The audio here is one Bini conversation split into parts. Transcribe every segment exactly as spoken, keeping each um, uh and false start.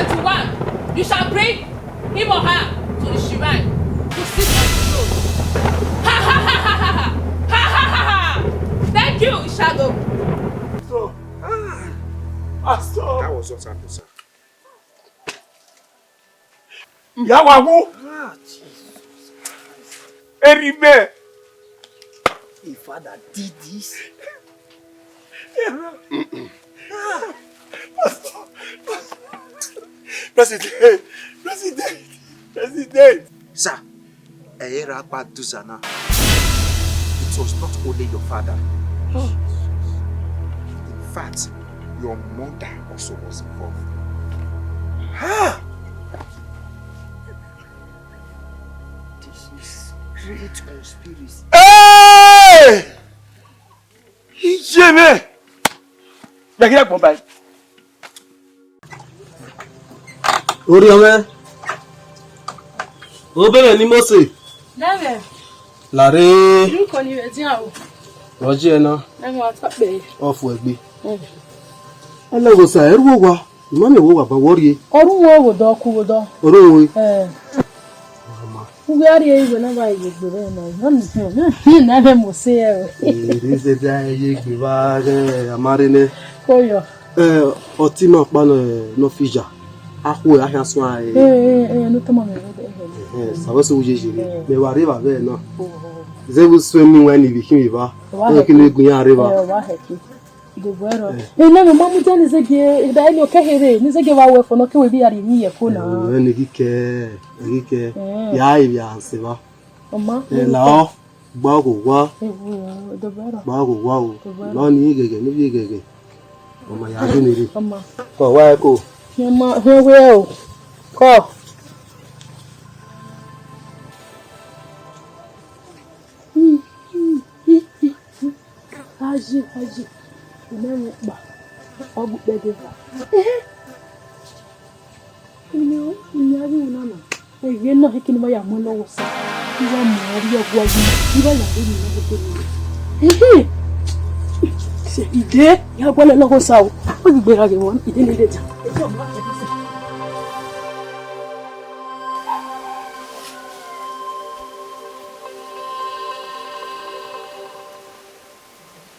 Twenty-one, you shall bring him or her to the shrine to sit on the throne. Ha ha ha ha ha ha! Ha ha ha ha! Thank you, Ishago. So, ah, Pastor. That was what happened, sir. Ya wa wu. Ah, Jesus. Eri mẹ. If father did this. Pastor, Pastor, President, President, President. Sir, ẹ i ra kpa duza na. It was not only your father. In fact, your mother also was involved. Ha! This is great conspiracy. Hey! Iye mẹ! Gbẹgẹdẹ gbọn báyìí. Orhiọn mwẹ, obere ne Mose. Dẹmwẹ. Lare. Irun kọ ni vbe dian o. Rọ ji ẹre na. Ẹmwẹ wa ta kpẹre. Ọ fu ẹgbe. Mm. Ẹlẹghosa, ẹrhu owa. I ma miẹn owa ba wọ rrie. Ọ ru wo odọ, ku odọ. Ọ ru wo. Eh. Uwẹ a rrie iwe na ba ye egbe vbe na. Na vbe Mose ẹ o. Ere zẹdẹ a ye egbe vbe a ghẹ a ma rre nẹ. Koyọ. Eh, ọtẹn ima kpa nọ, nọ fi ya. A khu a khian suẹn a re. Eh, eh, eh, no tama mẹ. Eh, sa vbe so ye ye re. Eh. Mẹ wa rre evba vbe na. Oh, oh. Zẹ vbe so ni wa ni vbe khin vbe evba. Wa hẹ. Ẹ kene gun ya rre evba. Eh, wa hẹ ki. Debora. Eh. Eh, na mẹ ma mu dia ni zẹgiẹ, da ni ọ kẹ here, ni zẹgiẹ wa wẹ fo nọ ke wẹ bi ya rhie emwi ye fo na. Eh, ne ghi kẹ, ne ghi kẹ. Eh. Ya e via se va. Ọma. Eh, la ọ. Gba gho wa. Ewu, Debora. Gba gho wa o. Debora. Lọ ni ghẹghẹ, ni vbe ghẹghẹ. Ọma ya ghe ni rre. Ọma. Kọ wa ẹ ko. Ọma, hẹ wẹ o. Kọ. Aye, aye. Imẹ mwẹ kpa. Ọ gu kpẹdẹ va. Ehe. Imi, imi a ghi wuna na. Ẹghẹ na, ekene ma ya mu ẹlọghọ sa. I wa mu a rrie ọgua yi. I wa ya vbe emi na gbogbo ni. Ehe. Sẹ ide, ya gualọ ẹlọghọ sa o. Ọ ghi gbe ra ghe wọn, ide ne ide ta.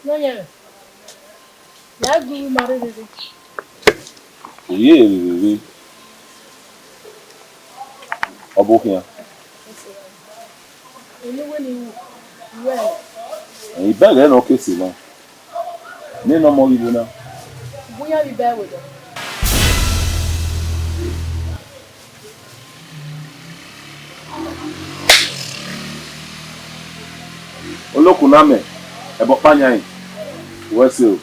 Nọyaẹnmwa, ya gu ima rherere. U ye rherere. Ọ bọ khian. Eni uwẹ ni ru, uwẹ. Ibẹghẹ ne ọ ke sẹ na. Nene ọmọ ghi vbo na? Ugbẹn iran vbe iba ẹvbo dọ. Olokun na mẹ, ẹbọ ọkpa yan rẹn, wẹ ẹse o.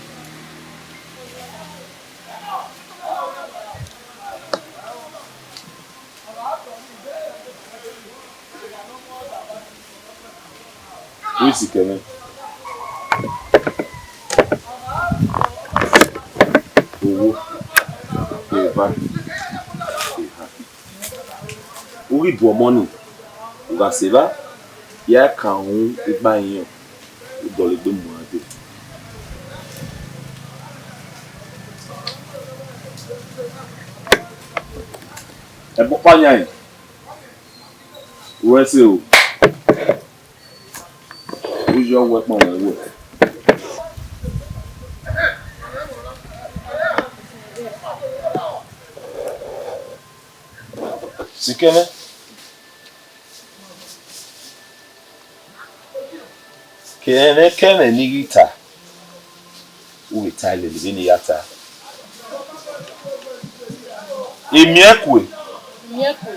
Vbe sikẹ mwẹ. Owo, eva, eha. U ghi bu ọmọ nii, u gha sẹ evba, ya kan uhunmwu egbe arinrẹn, u dọlegbe mu uan dee. Ẹbọ ọkpa yan rẹn, wẹ ẹse o. U yọ wẹ kpọnmwẹ wẹ. Sikẹmwẹ. Kẹmwẹ kẹmwẹ ne I ghi ta, u vbe tae lele vbene I ya ta. Emiẹkue. Emiẹkue.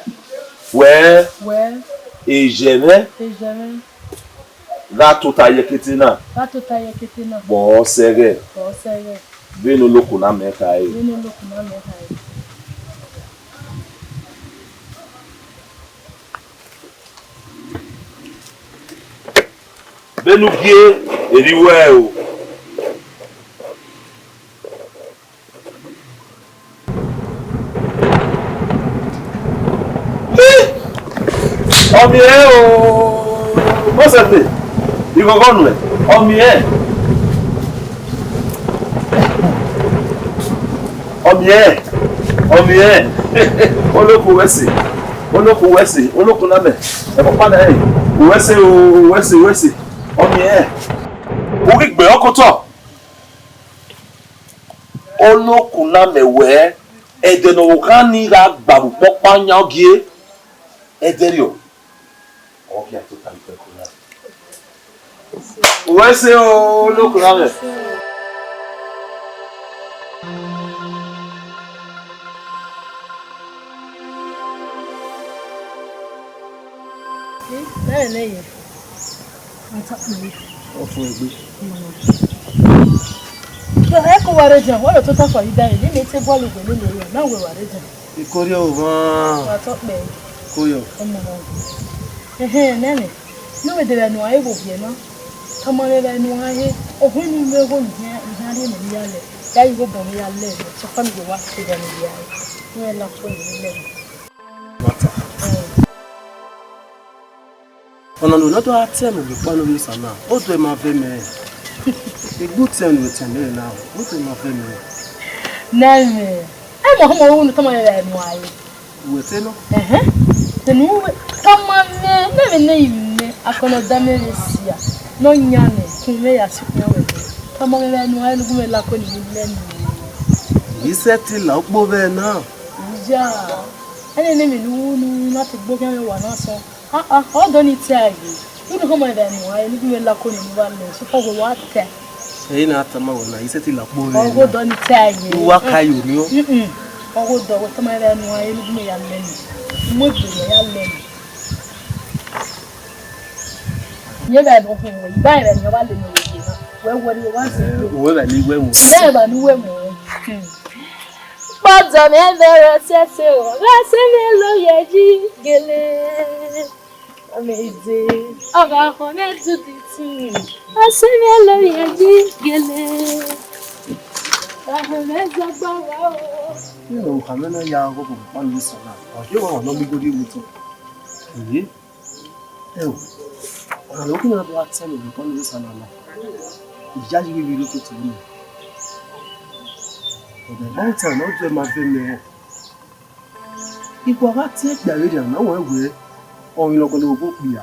Wẹ. Wẹ. Ejẹmwẹ. Ejẹmwẹ. Gha tota ye ekete na. Gha tota ye ekete na. Vbọ sẹghẹ. Vbọ sẹghẹ. Vbene oloko na mẹ khae. Vbene oloko na mẹ khae. Vbene u gie, erriọ uwẹ o. Ọ miẹn o, Mọsẹte, ighọghọ nuẹn, ọ miẹn. Ọ miẹn. Ọmiẹn, olokun wẹ sẹ, olokun wẹ sẹ, olokun na mẹ, ẹkpọkpa na rẹn, wẹ sẹ o, wẹ sẹ, wẹ sẹ, ọmiẹn, u ghi gbe ọkotọ, olokun na mẹ wẹ, ẹdẹ ne ọvbokhan ni gha gba vbe ukpọkpa yan ogie, ẹdẹrriọ, ọ ghi a tota ikpẹkun na. Wẹ sẹ o, olokun na mẹ. Nene ye. Ọfumwegbe. Ẹ ko wa rre dian, wa rọ tota fua yi da ye, ne mẹ te gualọ ugbẹn ne mẹ rre, na wẹ wa rre dian. Ikorriọ vba. Wa tọ kpẹ. Koyọ. Ọmọ. Ẹhẹn, nene. Ne wẹ de vbe ne uan he vbe ogiẹ na. Tama mwẹ vbe ne uan he, ọhọn ne u mwẹ igho ne iran rhie mẹ ne I ya lẹ, ya ye igho bọ ne I ya lẹ, sọkpa ne I wa ke vbe ne I ya, ne I la kue ne I lẹ. Nwata. Ọna ne ọ na do gha tẹ mwẹ vbe ekpa ne ovbi Osa na, o do ẹre ma vẹ mẹ. Egbe utẹn ne u tẹn mwẹ na, o do ẹre ma vẹ mẹ. Nẹmwẹ, ẹ mọ ọmọ ru ne tama mwẹ vbe ne uan he. Uwẹ te nọ? Ẹhẹn. Tẹnu uwẹ, tama mwẹ, ne vbe ne I mwẹ, akọnọ da mwẹ vbe sia, ne ọ yan mwẹ, kun mwẹ ya si ukpọn wẹ. Tama mwẹ vbe ne uan he ne gu mwẹ la kue ne I lẹ ne. I sẹtin la ukpo vbe na. Iya, ẹnene emwi ne u ru ne u na te gbe okhian mwẹ wa na sọn. Ah, ah, ọ dọ ni te a ye. Unu họmọ ẹvbo ẹmwẹ uan, ne gu mwẹ la kue ne I wa lẹ, sokpan wẹ wa ta. Ẹ i na tama wẹ na, I sẹtin la ukpo vbe. Ọgho dọ ni te a ye. U wa ka yo ni o. Mm-mm. Ọgho dọ wẹ tama ẹvbo ẹmwẹ uan, ne gu mwẹ ya lẹ ni. Mu egbe ya lẹ ni. Ye vbe ẹmwẹ uhunmwu, I ba ẹmwẹ ne ọ wa lele wẹ ye na. Wẹ wẹ ni wa se. Eh, wẹ vbe ni wẹ mu. Ye vbe ni wẹ mu. Hmm. Kpọdọ mwẹ vbe ẹrọ sẹse o, gha sẹ mwẹ lo ye ji gele. Amẹde. Ọgha khọ mwẹ do the thing. Gha sẹ mwẹ lo ye ji gele. Gha khọ mwẹ zọgbọ wa o. Nínú ọkàn mi náà ya ọkọ kò pa mi sọ̀rọ̀. Ọ̀dọ́ wa wà lọ́mí gòdì wò tó. Èyí. Ẹ o, ọ̀rọ̀ ló kí n bá tẹ́ mi lọ́kọ́ lórí sànà náà. Ìyá yìí rí ló tó tó mi. Ọ̀dọ̀ bá ń tẹ̀ ọ̀nà ọjọ́ ẹ máa fẹ́ mi rẹ̀. Ipò ọ̀gá tí ẹ gbà rẹ̀ rẹ̀ náà wọ́n wẹ̀ ọ̀rìn lọ́kọ́ lórí ògbó pìyà.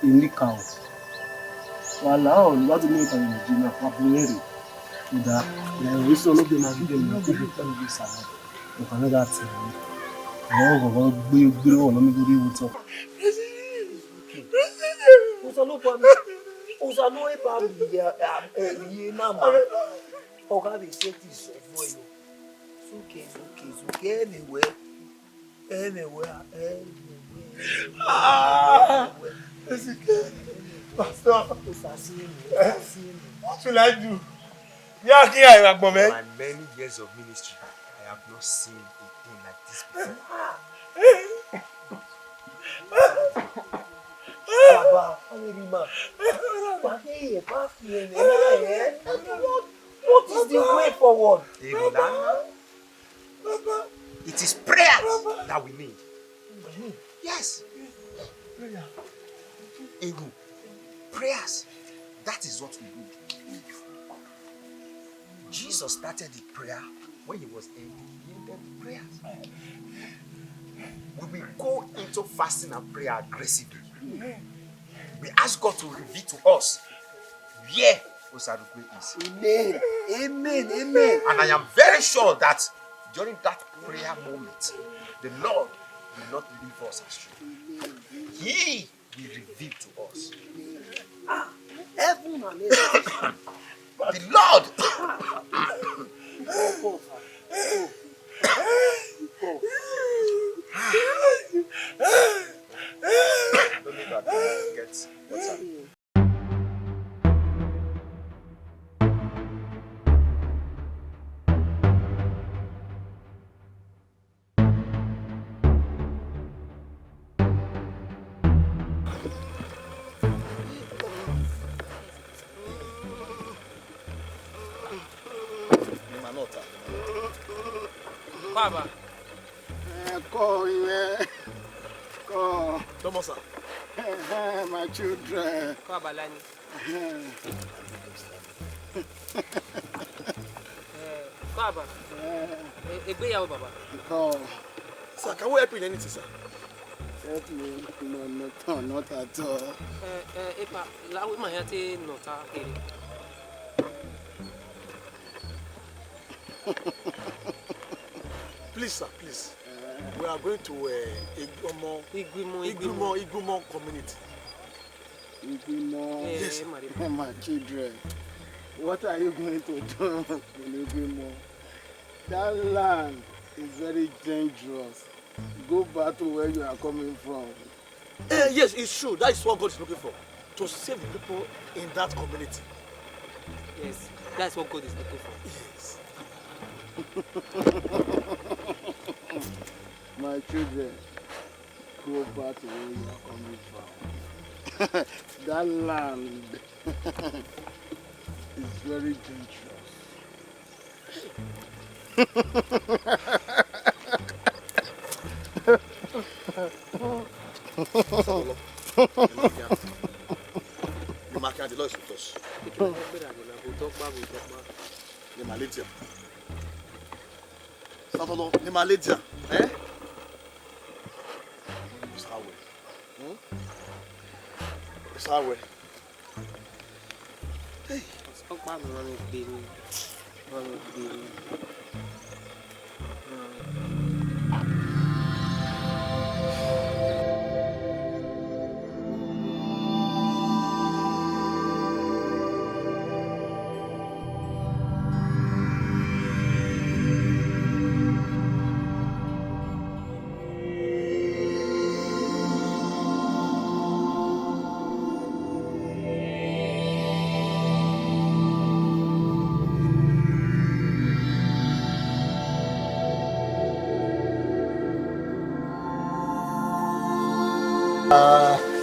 Èmi kà ọ́. Wàhálà ọ̀ ló bá ti ní ìtàn ìrìnàjò náà, wà bú yẹn rè. Ìdá, ìdá ìròyìn sọ ló gbé máa gbé mi lọ́kọ́ lórí sànà. Ọkàn mi gha tẹ ẹre. Àwọn ọgọgọ gbé gbé ọgọ nọ mi gode ewu tọ. Osa no pa mi. Osa no e pa mi ya, eh, ye na ma. Ọgha vbe se ti sọ fún ẹ. Suke, suke, suke, ẹnẹ wẹ. Ẹnẹ wẹ, ẹnẹ wẹ. Ah! Pastor. Osa sí mi, osa sí mi. What should I do? Yeah, kí àìrà gbọ̀n mẹ́. In my many years of ministry, I have not seen a thing like this before. Baba, how many man? What is the way forward? Èrò lánàá. It is prayers that we need. Yes. Èrò. Prayers. That is what we need. Jesus started the prayer when he was ending. He ended the prayers. We will go into fasting and prayer aggressively. We ask God to reveal to us where Osarugbe is. Amen. Amen. Amen. And I am very sure that during that prayer moment, the Lord will not leave us astray. He will reveal to us. Ah, heaven and earth. The Lord. Don't leave that. Get water. Baba. Eh, kọ, ìwẹ. Kọ. Thomas, sir. Eh, eh, my children. Kọ, Abalani. Eh. Eh, Baba. Eh. E-, egbe ya o, Baba. Oh. Sir, can we help you in anything, sir? Help me? No, no, no, not at all. Eh, eh, epa, la we ma hia te nọ ta kere. Please, sir, please. We are going to, uh, Igbomo, Igbomo, Igbomo, Igbomo. Igbomo community. Igbomo. Eh, yes. My children, what are you going to do in Igbomo? That land is very dangerous. Go back to where you are coming from. Eh, yes, it's true. That is what God is looking for. To save the people in that community. Yes, that's what God is looking for. Yes. My children, go back to where you are coming from. That land is very dangerous. Ni ma ladian. Satọlọ, ni ma ladian, eh? Osa wẹ. Hmm? Osa wẹ. Hey. Ọkpa nọ ne gbe ni, nọ ne gbe ni.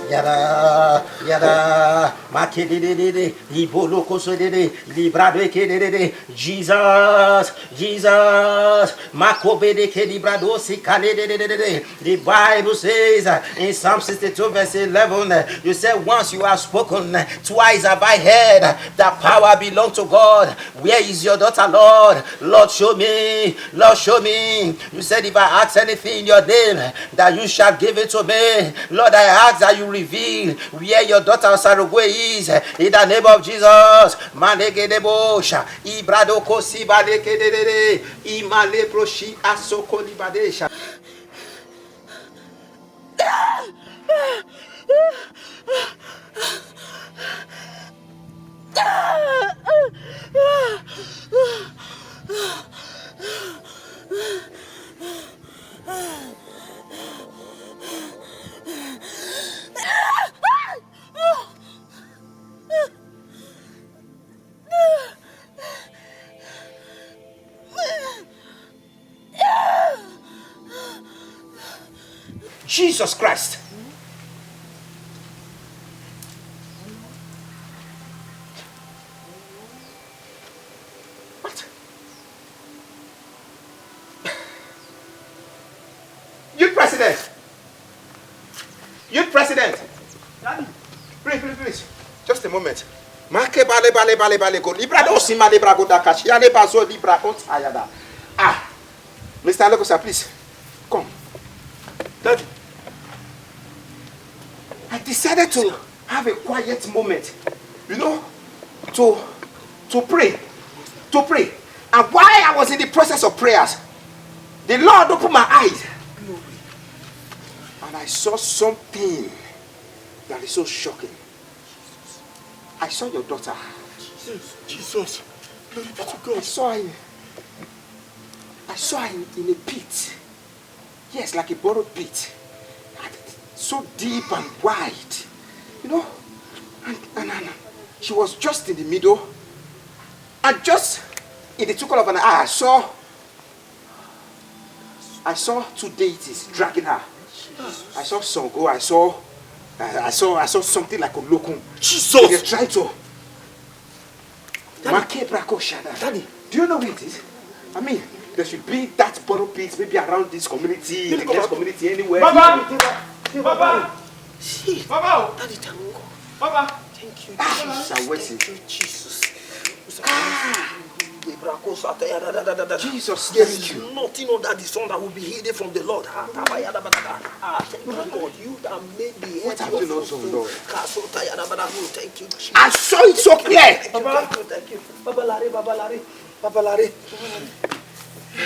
Yada, yada, makededede, ibolokoso dede, librado ekededede, Jesus, Jesus, makobede ke librado si kale dededede. The Bible says, uh, in Psalm sixty-two verse eleven, uh, you said, "Once you have spoken, uh, twice have I heard, uh, that power belong to God. Where is your daughter, Lord? Lord, show me. Lord, show me. You said if I ask anything in your name, that you shall give it to me. Lord, I ask that you reveal where your daughter Osarogue is, uh, in the name of Jesus." Manegedebosha, ibradoko sibadekedede, imalebroshi asokolibadesha. Jesus Christ. What? Youth president. Youth president. Daddy. Please, please, please. Just a moment. Make bale, bale, bale, bale, go. Libra don't see my libra go da kashi. Ya libra so libra on tayada. Ah. Mister Alokosa, please. Come. Daddy. I decided to have a quiet moment, you know, to, to pray, to pray. And while I was in the process of prayers, the Lord opened my eyes. And I saw something that is so shocking. I saw your daughter. Jesus, Jesus, glory be to God. I saw her in, I saw her in, in a pit. Yes, like a borrowed pit. And so deep and wide. You know? And, and, and she was just in the middle. And just in the twinkle of an eye, I saw, I saw two deities dragging her. I saw Sango, I saw, I, I saw, I saw something like Olokun. Jesus! They tried to Daddy. Make brako shada. Daddy. Do you know where it is? I mean, there should be that borrow pit maybe around this community, in the next community, anywhere. Baba! Baba! See, Baba! Daddy, thank God. Baba! Thank you, Jesus. Thank you, Jesus. Ah! Ibrako Sataya da da da da da. Jesus, there is nothing under the sun that will be hidden from the Lord. Ah, Tabaya da ba da da. Ah, thank you, God. You that made the earth. What have you not done, Lord? Kasotaya da ba da. Oh, thank you, Jesus. I saw it so clear. Thank you, thank you, thank you. Baba Lare, Baba Lare, Baba Lare.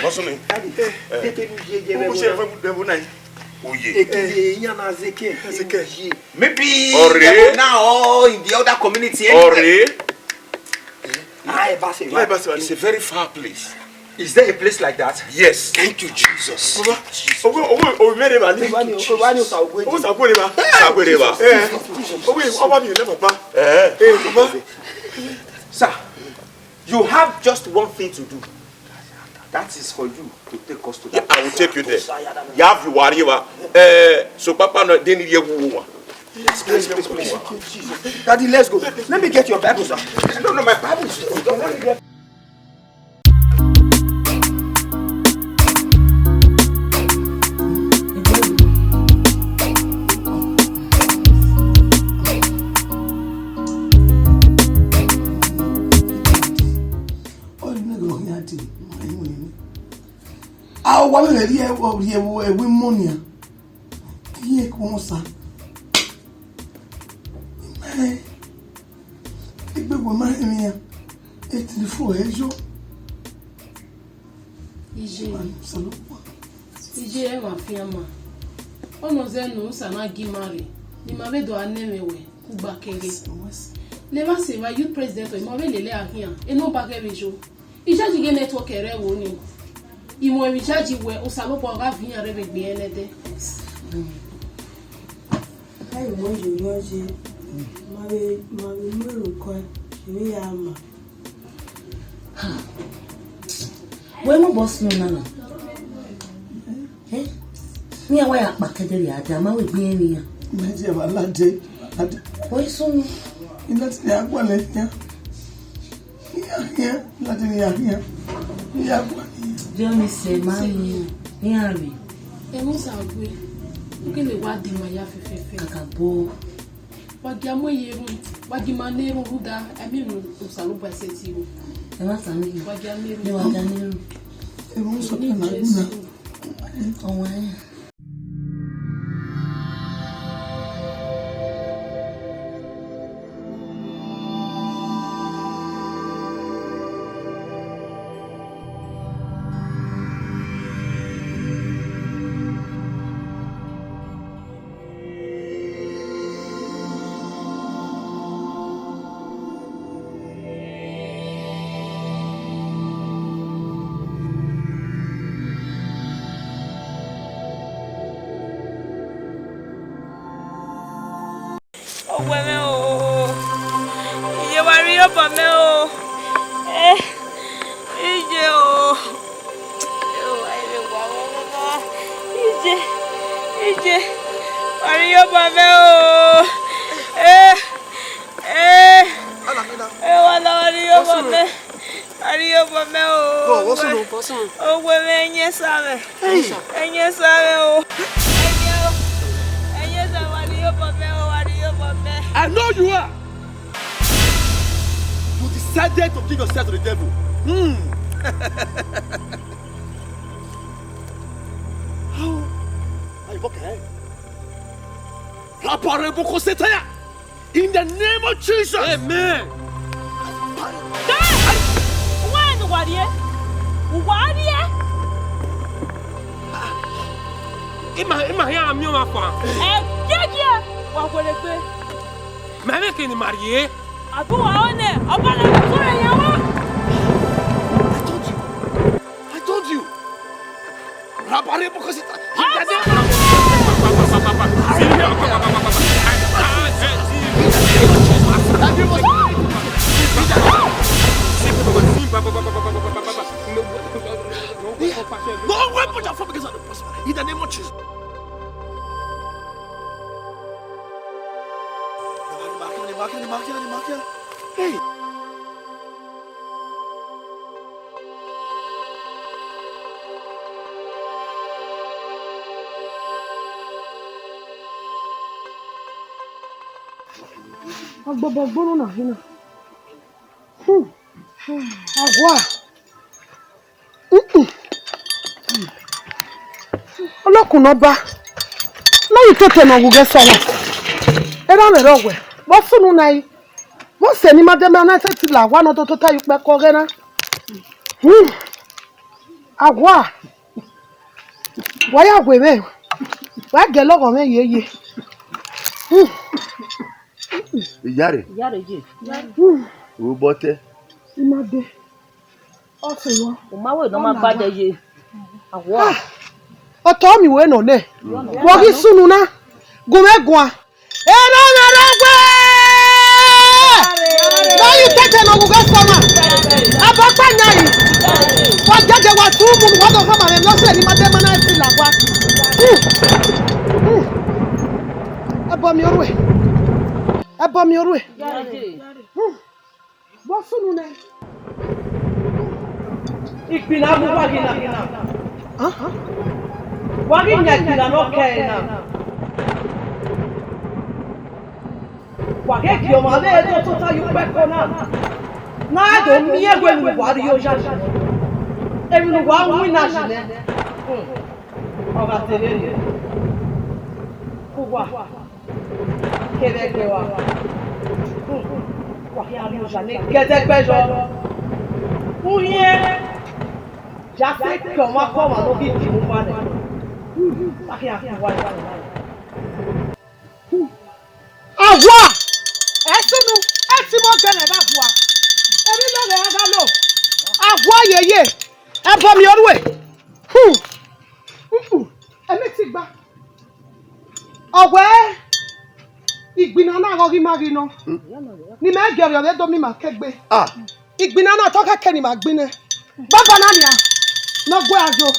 What's your name? Daddy, eh, tete nu ye ye. Who was your name? Oye. Ekile, eh, Iyana Zeke. Zeke. Maybe they were now all in the other community anyway. Ore. Ah, Ebase. Ah, Ebase. It's a very far place. Is there a place like that? Yes. Thank you, Jesus. Baba, owo, owo, owo mere ba ni. Owo ni, owo ni osa ogbe. Owo osa ogbe ba. Osa ogbe ba. Eh. Owo, owo ba mi le, Baba. Eh. Eh, Baba. Sir, you have just one thing to do. That is for you to take us to that place. Yeah, I will take you there. You have you worry about. Eh, so Papa no, they need you. Yes, please, please, please. Daddy, let's go. Let me get your Bible, sir. No, no, my Bible is. Ọ ni mẹ ghe ọ khian dee, ma rẹn iwinna. A wa vbe rhie ẹvbo, rhie ẹvbo, ẹvbo imọ nian. Iye ku Osa. Ima rẹn, egbe wẹ ma rẹn emwi iran, e telefon ẹre yọ. Iye, Osanobua. Iye, ẹmwẹ afianma. Ọnii ọ zẹ ne Osa na gie ima rre, ne ima vbe do a nọ ẹmwẹ wẹ kugba kẹghe. Ne Evase evba youth president, ima vbe lele a khian, ene ọba ghẹ vbe yo. Ijaji ghe network ẹre ẹvbo nii. Imọ emwi ijaji wẹ Osanobua gha viọ iran rre vbe egbe ẹnẹdẹ. Ai, mọ yoyọ ye, ma vbe, ma vbe mu ero kọe, emwi ya ma. Wẹ mu boss mi na na. Eh? Iran wa ya kpa kẹdẹ rria da, ma wẹ egbe iran vbe iran. Imagine, wa lade, lade. Wẹ sunu. Ina ti ya gualọ iran. Iran khian, lade ne iran khian. Iran gualọ iran. Diọ ni sẹ ma ni iran rre. Ẹmwẹ Osa gbe, u kele wa dee ima ya fẹfẹfẹ. Kakabọ. Wa gie ima ye erhunmwu, wa gie ima ne erhunmwu rhunmwuda, ẹmwẹ ne Osanobua sẹtin ru. Ẹmwata ni. Wa gie ima ne erhunmwu. Ne wa gie ima ne erhunmwu. Ẹmwẹ Osa na gbuna. Ọmwa rẹn. Ọwẹ mwẹ o, iye wa rhie obọ mwẹ o, eh, iye o, iye, iye, wa rhie obọ mwẹ o, eh, eh, eh, wa la wa rhie obọ mwẹ. Wa rhie obọ mwẹ o. Bro, what's wrong? What's wrong? Owe mwẹ, ẹyin Esa mwẹ. Hey. Ẹyin Esa mwẹ o. Ẹyin o. Ẹyin Esa, wa rhie obọ mwẹ o, wa rhie obọ mwẹ. I know you are. You decided to give yourself to the devil. Hmm. How? How you walk ahead? Rapareboko Setaya. In the name of Jesus. Amen. Dee! Uwa ne uwa rhie? Uwa rhie? Ima, ima hia miẹn ọmwa fua. Ẹ, giẹgiẹ, wa werriegbe. Mẹ vbe kene ima rhie. Abu wa ọnẹ, ọba na vbe tọrọ yan wa. I told you. I told you. Rabare bokosita. No weapon shall form against us prosper. In the name of Jesus. Hey. Agbọbọ gbọnọ na hina. Hmm. Agua. Nọkun ne Ọba, ne ọ ye itete ne ọ wu ghẹ sẹ ọmwa. Erha mwẹ rrọọ wẹ, vbe ọ sunu na i? Vbe ọ sẹ ne ima dẹ ma na sẹtin la owa ne ọ do tota ye ukpẹ ke ọghẹ na? Hmm. Awa, wa ya gu mwẹ, wa gele ọghọ mwẹ yeye. Hmm. Iyare, Iyare ye. Hmm. Ru obọ te. Ima dẹ. Ọ sẹ yọ. U ma wẹ ne ọ ma gba dẹ ye. Awa. Ah, ọtọ mi wẹ nọ nẹ. Wọ ghi sunu na. Gu mwẹ guan. Erha mwẹ rrọọ wẹ, ne ọ ye itete ne ọ wu ghẹ sẹ ọmwa. Abakpa yan yi. Wa jẹjẹ wa tu mu ne uwa do khama mwẹ ne ọ sẹ ne ima dẹ ma na sẹtin la owa. Hmm. Hmm. Ẹbọ miẹn orhu ẹ. Ẹbọ miẹn orhu ẹ. Hmm. Vbe ọ sunu nẹ? Igbinna mu uwa ghi na. Aha. Wa ghi yan igbinna ne ọ kẹre na. Wa ghe gie ọmwa vbe do tota ye ukpẹ ẹko na, ne a do miẹn wẹ ne uwa rrie oya yi nẹ, emwi ne uwa winna yi nẹ, hmm, ọ gha te vberriọ. Ku uwa. Kevbe ẹgbẹe wa, wa khian rhie oya ne gẹdẹgbẹ yọ. Uhiẹn ya sẹ ke ọmwa ke ọmwa ne ọ ghi die uwa nẹ, wa khian rhie uwa nẹ. Awa! Ẹsunu, ẹtin mọ gẹrẹ gha vua. Emwi lọghẹ a gha lo. Awa yeye, ẹbọ miẹn orhu ẹ. Hmm. Mm-mm. Ẹmwẹ ti gba. Ọ wẹẹ, igbinna na ghe ọ ghi ma ghi nọ. Ne imẹ gie ọrriọ vbe do miẹn ima ke egbe. Ah. Igbinna na te ọ khẹke ne ima gbinna. Baba na nian, ne ọ gu ẹre ayo.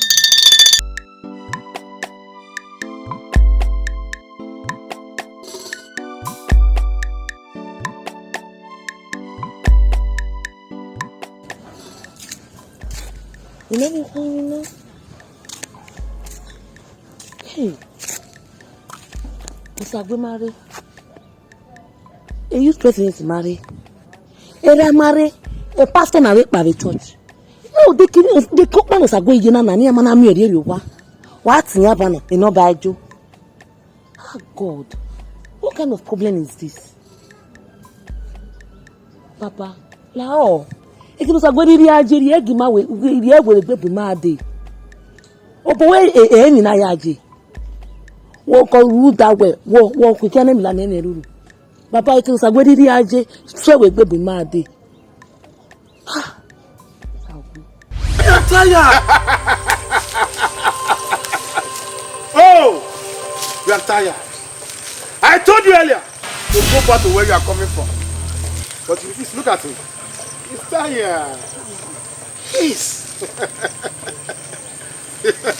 Imẹ ni khuiyin na. Hey. Osague ma rre. E youth president ma rre. Erha ma rre. E pastor na vbe kpa vbe church. No, de ki, de ki ọkpa ne Osague ye na na, ne iran ma na miẹn rhie rhie owa. Wa tie iran ba na, e nọ ba ẹjo. Ah, God, what kind of problem is this? Papa, lahọ, ekene Osague rhirhi a ye rhie gi ma wẹ, rhie wẹ egbe bu ima dee. Obọ wẹ e, e, emwi na ya ye. Wẹ ọkọ ru da wẹ, wẹ, wẹ ọkọ kia ne emwi la nẹ nẹ ruru. Papa, ekene Osague rhirhi a ye, sẹ wẹ egbe bu ima dee. Ah. We are tired. Oh, we are tired. I told you earlier to go back to where you are coming from. But you, look at him. He's tired. Please.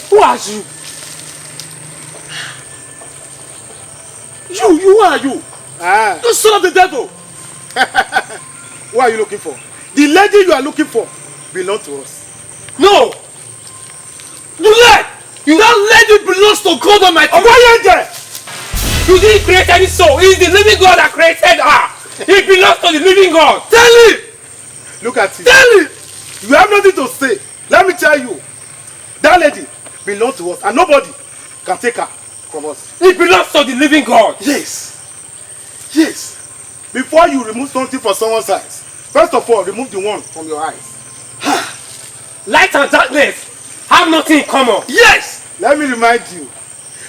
Who are you? You, you, who are you? Ah. You son of the devil. Who are you looking for? The lady you are looking for belongs to us. No! You lie! You That lady belongs to God Almighty. Ọgbọ yẹn jẹ. You didn't create any soul. It's the living God that created her. It belongs to the living God. Tell him. Look at him. Tell him. You have nothing to say. Let me tell you. That lady belongs to us, and nobody can take her from us. It belongs to the living God. Yes. Yes. Before you remove something from someone's eyes, first of all, remove the one from your eyes. Light and darkness have nothing in common. Yes. Let me remind you.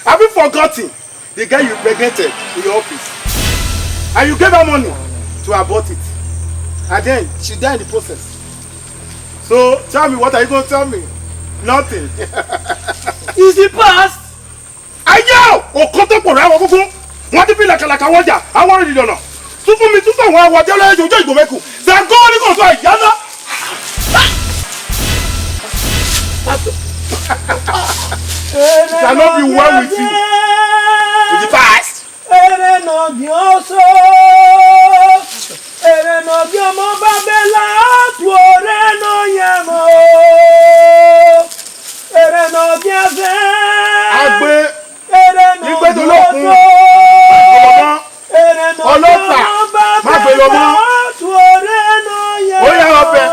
Have you forgotten the girl you impregnated in your office? And you gave her money to abort it. And then she died in the process. So tell me, what are you going to tell me? Nothing. It's the past. Ayo! Okoto kpọrọ ẹwọ gúngún. Wọ́n ti fi làkàlàkà wọ́n jà. Àwọn ọ̀rẹ́ ìdọ̀nà. Tún fún mi, tún fún àwọn àwọ̀ jẹ́ lọ́yẹ̀ jòjó ìgbò mẹ́kù. Ṣàngó ní kò sọ ìyá náà. It shall not be well with you in the past. Ere nọ biẹ oso, ere nọ biẹ ọmọ Babẹla, tuorre nọ yẹn mọ. Ere nọ biẹ azẹ, Agbe, ere nọ igbe biẹ dolókun, oso, ọmọ, ere nọ biẹ ọlọ́pàá, ọmọ má gbé lọ mọ́. Babẹla, tuorre nọ yẹn mọ. Ó yá, ọbẹ̀.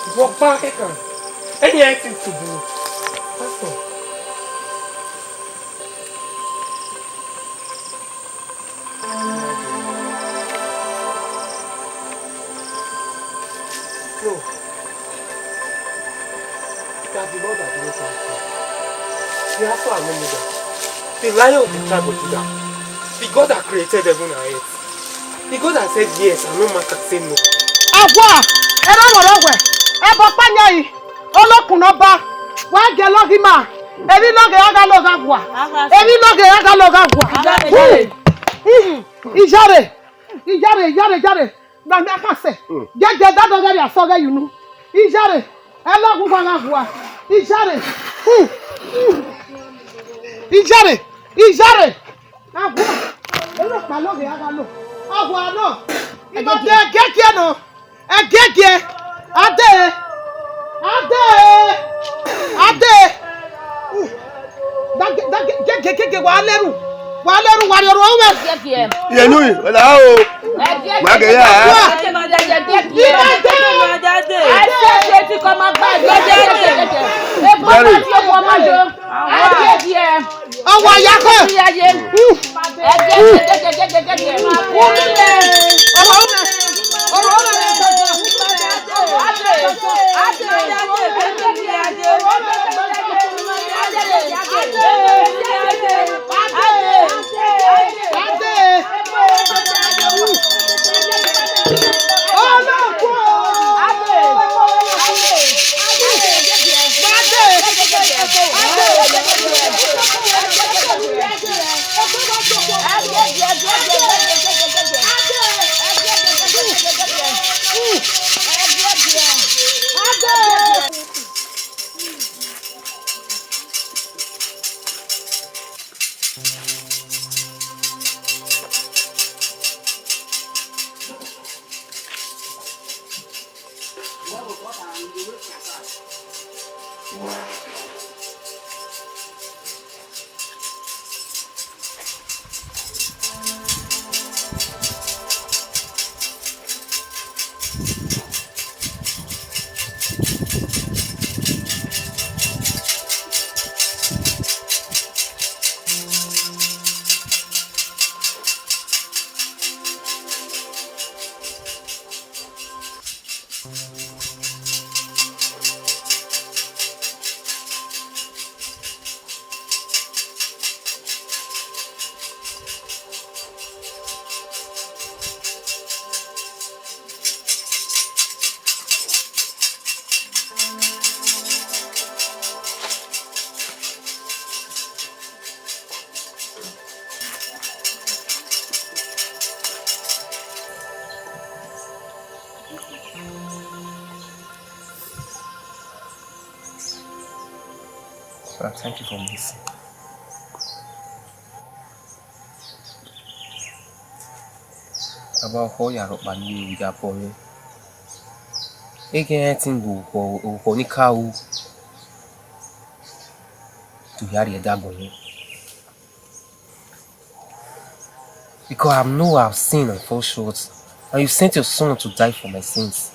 Vbe ọkpa kẹkan, ẹni a ti tubu. Pastor. No. That the Lord that delivered us. The Alpha and Omega. The Lion of the tribe of Judah. The God that created heaven and earth. The God that said yes and no man can say no. Agua, ẹrọ rọrọ wẹ, ẹbọ kpanyọ yi, olokun nọ ba, wẹ gẹ lọghi ma, emwi lọghe a gha lọgha gua, emwi lọghe a gha lọgha gua. Iyare, iyare, iyare, iyare. Na mẹ khasẹ. Gẹgẹ dadọ ghẹ rhie asọ ghẹ ye unu. Iyare, ẹlọghugha gha hua. Iyare. Iyare, iyare. Aghua. Eno kpalọ ghe a gha lo. Aghua nọ. Ima de ẹgiẹgiẹ nọ. Ẹgiẹgiẹ. Ade. Ade. Ade. Gege, gege, gege, wa lẹrhu. Wa lẹrhu, wa rhiọrhuẹ ruẹ. Ẹgiẹgiẹ. Yẹnu, la o. Ẹgiẹgiẹ. Wa gẹ ya. Ẹgiẹgiẹ. Ẹgiẹgiẹ. Ẹgiẹgiẹ. Ẹgiẹgiẹ. Ẹgiẹgiẹ. Ọwa ya kọ. Ẹgiẹgiẹ. Ẹgiẹgiẹ. Ẹgiẹgiẹ. Ẹgiẹgiẹ. Father, thank you for mercy. Baba, ọkhọ ya rhọkpa ne I ya bọ mwẹ. Ekhọe ẹtin vbe orukhọ, orukhọ ne I ka ru, te u ya rhie ẹdẹ agbọn mwẹ. Because I know I've sinned and fall short, and you sent your son to die for my sins.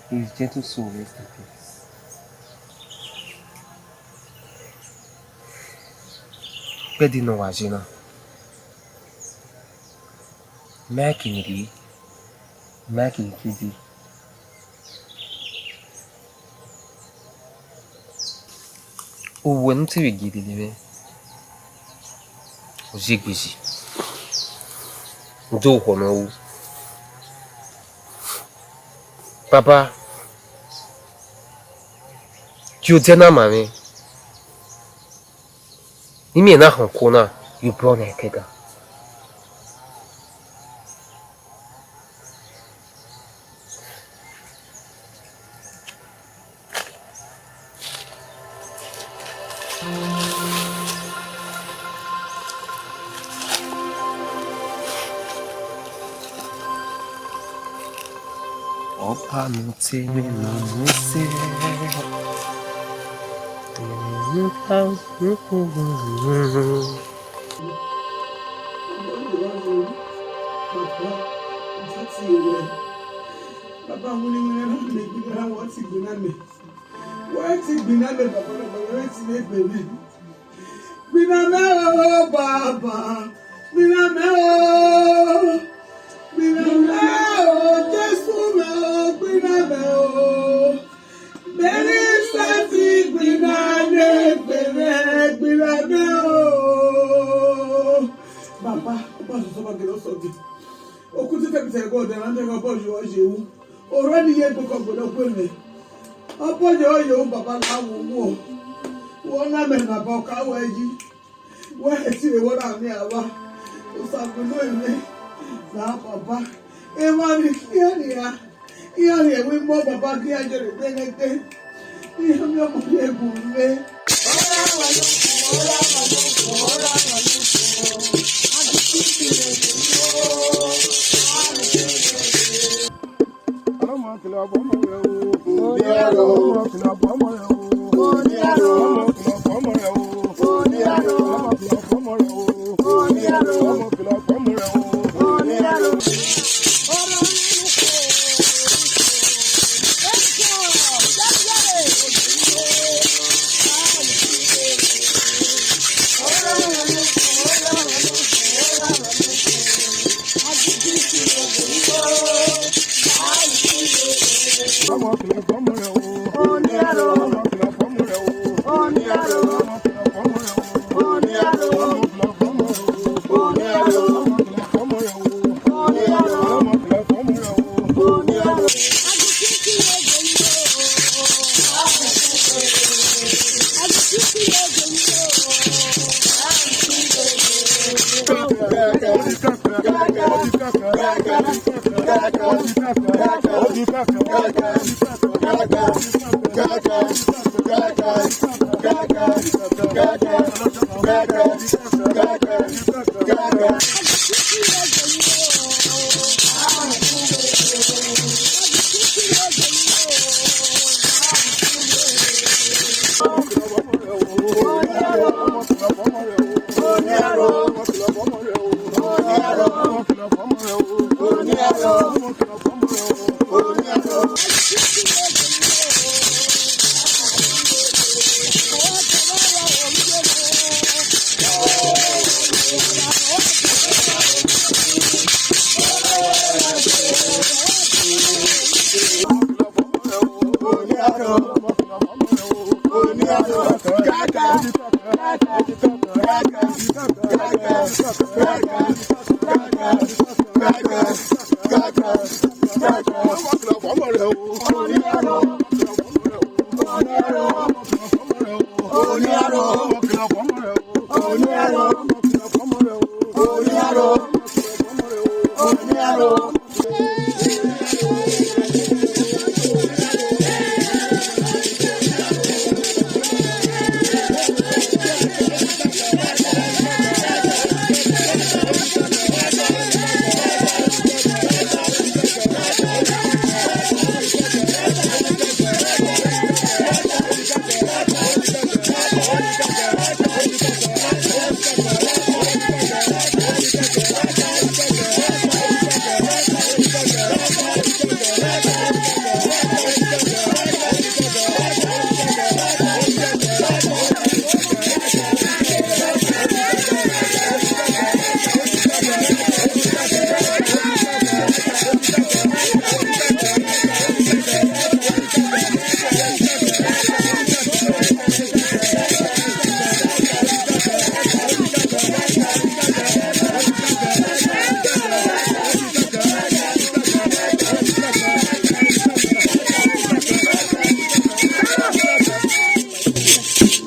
His gentle soul rest in peace. Kpẹdẹ ne ọ wa ye na, Mike ni rhie, Mike ni kidi. Uwẹ ne u te vbe gie lele mwẹ, ọ ye egbe yi, u do orukhọ ne ọ ru. Baba, gie odẹ na ma mwẹ. Imẹ na họn okuo na, you born ẹkẹga. Ọba ne ọ te mwẹ ne ọ mu ẹse. Baba, winna, winna, na mẹ, winna, winna, wẹ ti gbinna mẹ. Wẹ ti gbinna mẹ, Baba, Baba, wẹ ti vbe gbe mwẹ. Gbinna mẹ o, Baba, gbinna mẹ o, gbinna mẹ o, Jesu mẹ o, gbinna mẹ o. Meri sẹtin gbinna ne egbe mwẹ, gbinna mẹ o. Baba, ọba sọsọ ọba gele ọsọdi. Okun te fẹ bi te ẹghẹ ọdẹ na, ne ẹghẹ ọba ye ru. Orhu ni ye gbe kọ gbe ne ọ gbe mwẹ. Ọba ye ru, Baba, la wo wo. Wẹ ọ na mẹ, Baba, ọ ka wẹ yi. Wẹ hẹ ẹtin vbe wẹ ọ na miẹn avba. Osa gbe ne mwẹ. La Baba. Emwa ni khian nia. Iran rhie ẹvbo imọ, Baba, gie iran ye rre ẹgbẹnẹgbẹ. Iran miẹn ọmọ rhie gu mwẹ.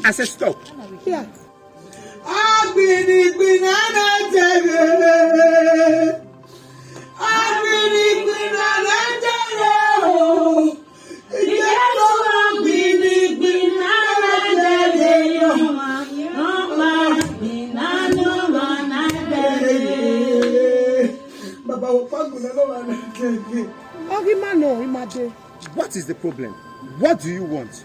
I said stop. Yeah. Agbinigbin na na jẹre. Agbinigbin na na jẹre o. Jesu agbinigbin na na jẹre yo. Ọkpa agbin na nọ ọmwa na jẹre. Baba, ọkpa agbin na nọ ọmwa na jẹre. Ọ ghi ma nọ, ima dee. What is the problem? What do you want?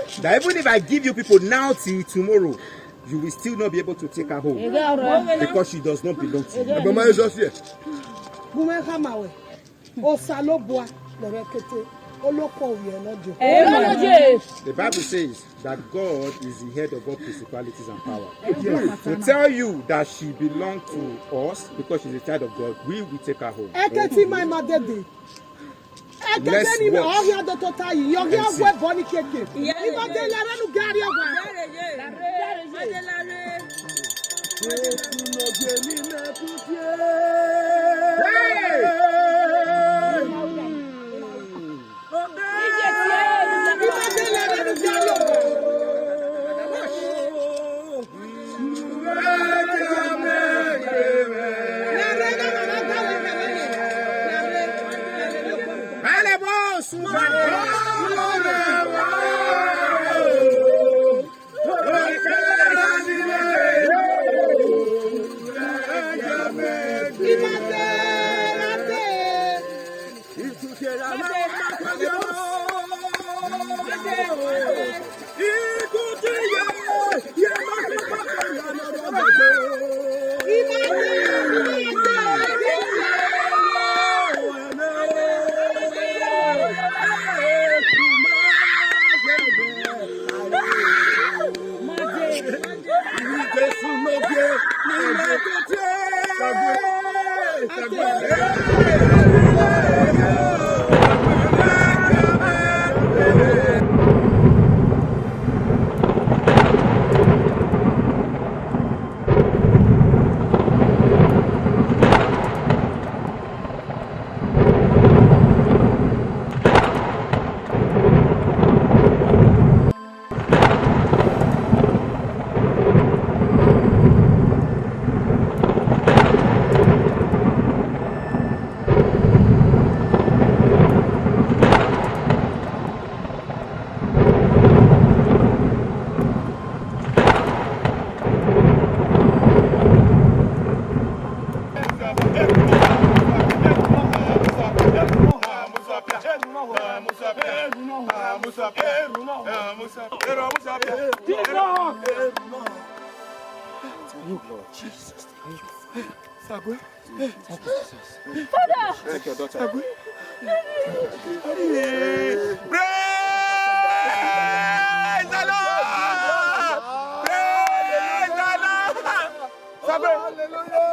that even if I give you people now till tomorrow, you will still not be able to take her home because she does not belong to you. Ẹgbẹma Jesus here. Gu mwẹ khama wẹ. Osanobua ne ọ rre ẹkete, olokhuo vbe ẹre nọ jẹ. Ẹre nọ jẹ. The Bible says that God is the head of all principalities and power. To tell you that she belongs to us because she's a child of God, we will take her home. Ẹkete ima ima dede. Ẹkete ni ma, ọ ghi a do tota yi, ọ ghi a wẹ ẹbọ ni keke. Ima de la rre nu gari ọwa. Father! Take your daughter. Praise the Lord! Praise the Lord! Sagbe!